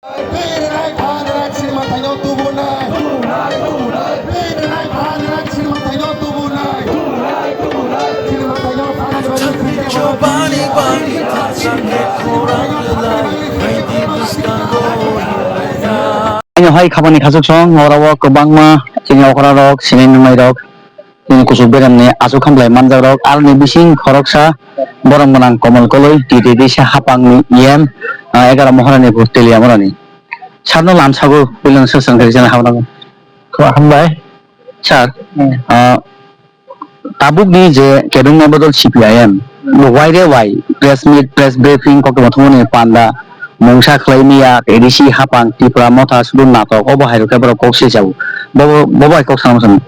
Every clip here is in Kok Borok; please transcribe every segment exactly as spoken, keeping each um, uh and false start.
Ani hai khabani khachuk song, oro o kwbangma chini okra rok, sinai nungnai rok, chini kuchuk beremni aswk hambai manjak rok, aroni bising khoroksa borok gwnang Komol Koloi, T T D C hapangni E M, ah, egaroh Moharani Telia Morani. Sarno lamsago, bilang sir sangkari jana hambai. Hambai. Sir, ah, tabukni je kebengma bodol C P I M, bo wai re wai press meet, press briefing, koktwma thumani panda, mungsa khlai miya, A D C hapang, Tipra motha, sudu natok, obo hai rok khe borok kok se jabo. Bobo, bobo hai kok sana muchung.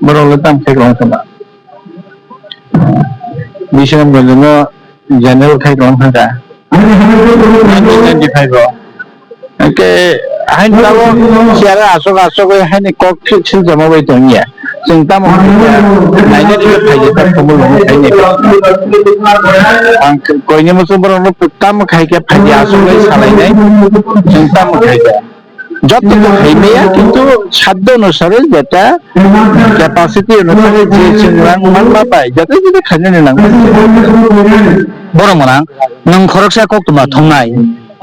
Borok le tam khe kwrwng sana. Bisram Ranjano general khai kwrwng thangkha. Nineteen ninety-five o. Hwnkhe haini tabuk siyara aswk aswk oi haini kok si-, siljama bai tongya. Chwng tamo hwnwi ya, naina thikhe phaidi tak thumui bo khaini. Ang koini muchung borokno tamo khai khe phaidi aswk oi salainai. Chwng tamo khai khe. Joto to khai maya, kintu saddo onusare jeta capacity onusare je chwng rang manma bai, joto joto khainani nang. Borok mwnang, nwng khoroksa koktwma thumnai.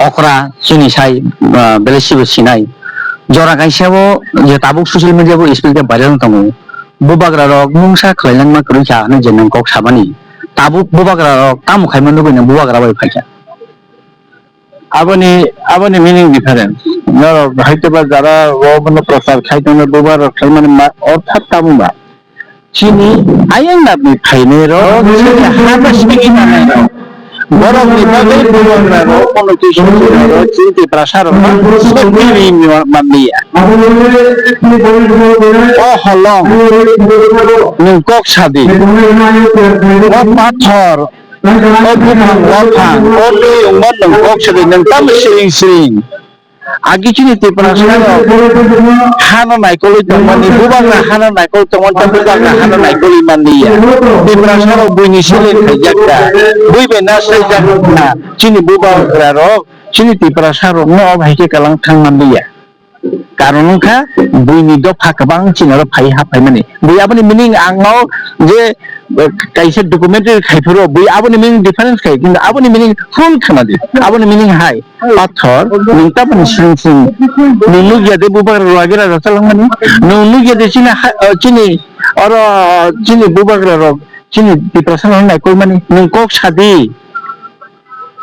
Okra chini sai, ah, belai sibo sinai. Jora kaisa bo je tabuk social media bo speed khe viral wng tongo. Bubagra rok mungsa khlai langma kwrwi kha hwnwi je nwng kok samani. Tabuk bubagra rok tamo khaima nugwi nwng bubagra bai phaikha. Aboni, aboni meaning different. Norok haiteba jara o bono prochar khai tongo, bubagra rok khlaimani ma-, orthat tamo ba. Chini ayang nabni phainai rok, chini hama sigi manai rok. Borok ni bagwi bubagra rok, kono kisa rok, chini Tiprasa rok no sokti ri manliya. O holong, nwng kok sadi. O pathor, o buphang, o phang, o twi wngma nwng kok sadi, nwng tamo siring siring. Agi chini Tiprasa rok hano naikolwi tongmani, bubagra hano naikolwi tongmani, tei bubagra hano naikolwi manliya. Tiprasa rok buini seleng khaijak kha, bui bai nasrijak kha, chini bubagra rok, chini Tiprasa rok no obo hai khe kalang thang manliya. Karon wngkha buini dopha kwbang chini oro phai ha phaimani. Bui aboni meaning ang no je, eh, kaisa documentary khai phuru bui aboni meaning difference khai, kintu aboni meaning full khna di. Aboni meaning hai. Pathor, nwng tamoni sring sring. Nwng nukya de bubagra rok agi raja chalangmani. Nwng nukya de chini ha, eh, chini oro, chini bubagra rok, chini Tiprasa rok naikolmani. Nwng kok sadi.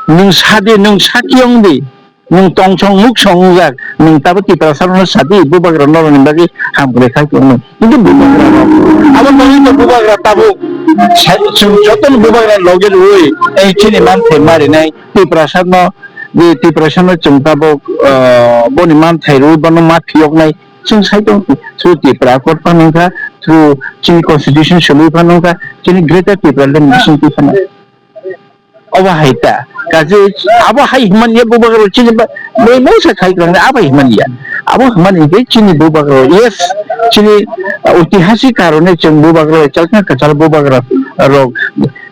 Nwng sadi, nwng sakiyong di. Nwng tongsong muksong wngjak. Nwng tabuk Tiprasa rokno sadi, bubagra norokni bagwi hamkrai khai tongo. Kintu bubagra rok. Abo bagwi to bubagra tabuk. Sa-, chwng jotono bubagra loge rwui, ei chini manthai marinai. Tiprasano, je Tiprasano chwng tabuk, ah, boni manthai rwui bono ma phiyoknai. Chwng sai tong, through Tipra Accord phano wngkha, through chini constitution sului phano wngkha, chini Greater Tipraland bising twi phano. Obo hai ta, kaje abo hai himani ya bubagra chini ba, mui mui sa khai kwrang abo himani ya. Abo himani ke chini bubagra, yes, chini, uh, oitihasik karone chwng bubagra, chalkha kwchal bubagra rok,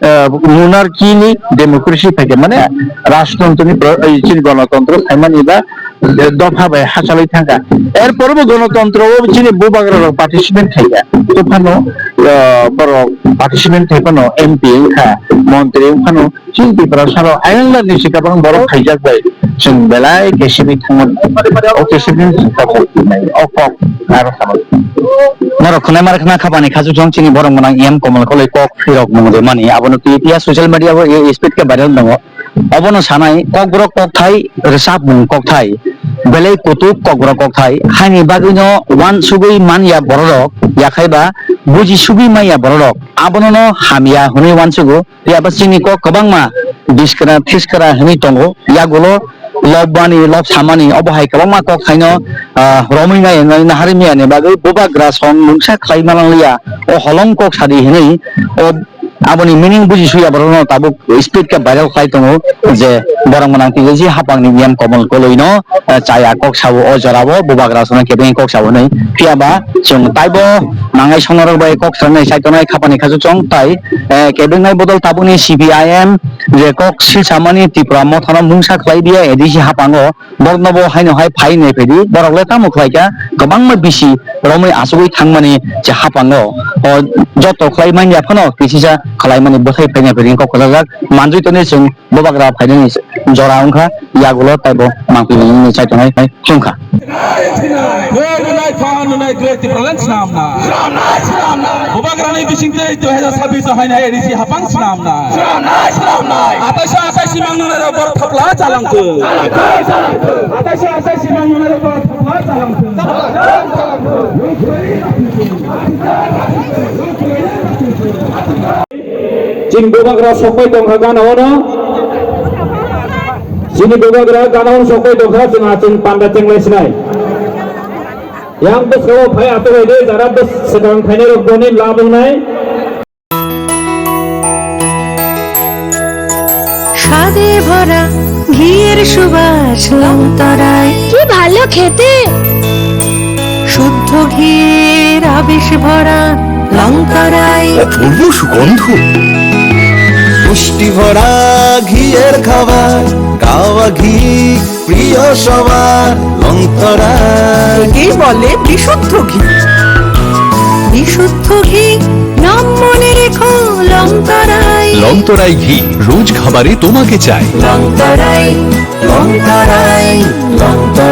uh, monarchy ni democracy phaikha, mane rajtantro ni pro-, eh, chini gonotontro phaimani ba, eh, dopha bai hachalai thangkha. Er pore bo gonotontro o chini bubagra rok participant khaikha. To phano, eh, borok participant khai phano M P wngkha, montri wngphano chini Tiprasa rok ayang ni si kabang borok khaijak bai chwng belai kesini thangmani. O kesini thangmani o kok aro khamani. Norok khwnai mar khna khabani khachuk jong chini borok mwnang M Komol Koloi kok phirok mung de mani abono twi phiya social media o e speed khe viral tongo. Obono sanai kokborok kokthai, rwchapmung kokthai, belai kutuk kokborok kokthai, haini bagwino uansugwi man ya bororok, yakhaiba buji sugwi man ya bororok, abonono hamya hwnwi uansugo, phiya ba chini kok kwbangma biskra thiskra hwnwi tongo, yagulo lobmani, lobsamani, obo hai kwbangma kokthaino, ah, romwi nai, nai, naharwi miyani bagwi bubagra song mungsa khlai manliya, o holong kok sadi hwnwi, o Aboni meaning buji suya borokno tabuk speed khe viral khlai tongo je borok mwnang twi si hapangni niyam komol kolwino, eh, chaya kok sabo o jorao bubagra sono kebengwi kok sabo hinwi. Phiya ba chwng taibo nangnai songnorok bai kok sanai chaitonai khapani khachuk chong tai, eh, kebengnai bodol tabukni C P I M je kok silsamani Tipra mothano mungsa khlai dia A D C hapango. Borokno bo haino hai phai nai phaidi, borok le tamo khlai kha, kwbangma bisi romwi achugwi thangmani je hapango. O joto khlai manya phano kisisa khlaimani bwthai phai nai phaidi kok kwchajak. Manjui toni chwng bubagra phainani jora wngkha, yagulo taibo mangpili wngwi chaitonai hai wngkha. Nai pha nai dua Tipraland swnamna. Bubagrani bisingtwi dui hajar sabbish o haino A D C hapang swnamna. Ataisa ataisi mangnanai rok bor thapla chalangkho. Ataisa ataisi mangnanai rok bor thapla chalangkho. Chini bubagra sokpai tongkha gana ono. Chini bubagra gana ono sokpai tongkha, chwng achwng panda chenglai sinai. Yang bwskango phai atwrwidi, jara bwskang phainai rok boni lab wngnai. স্বাদে ভরা ঘিয়ের সুবাস লংতরায়। কি ভালো খেতে। শুদ্ধ ঘিয়ের আবেশ ভরা লংতরায়। অপূর্ব সুগন্ধ। পুষ্টি ভরা ঘিয়ের খাবার, গাওয়া ঘি প্রিয় সবার, লংতরায়। একেই বলে বিশুদ্ধ ঘি। বিশুদ্ধ ঘি, নাম মনে রেখো, লংতরায়। লংতরাই ঘি, রোজ খাবারে তোমাকে চাই। লংতরায়, লংতরায়, লংতরায়।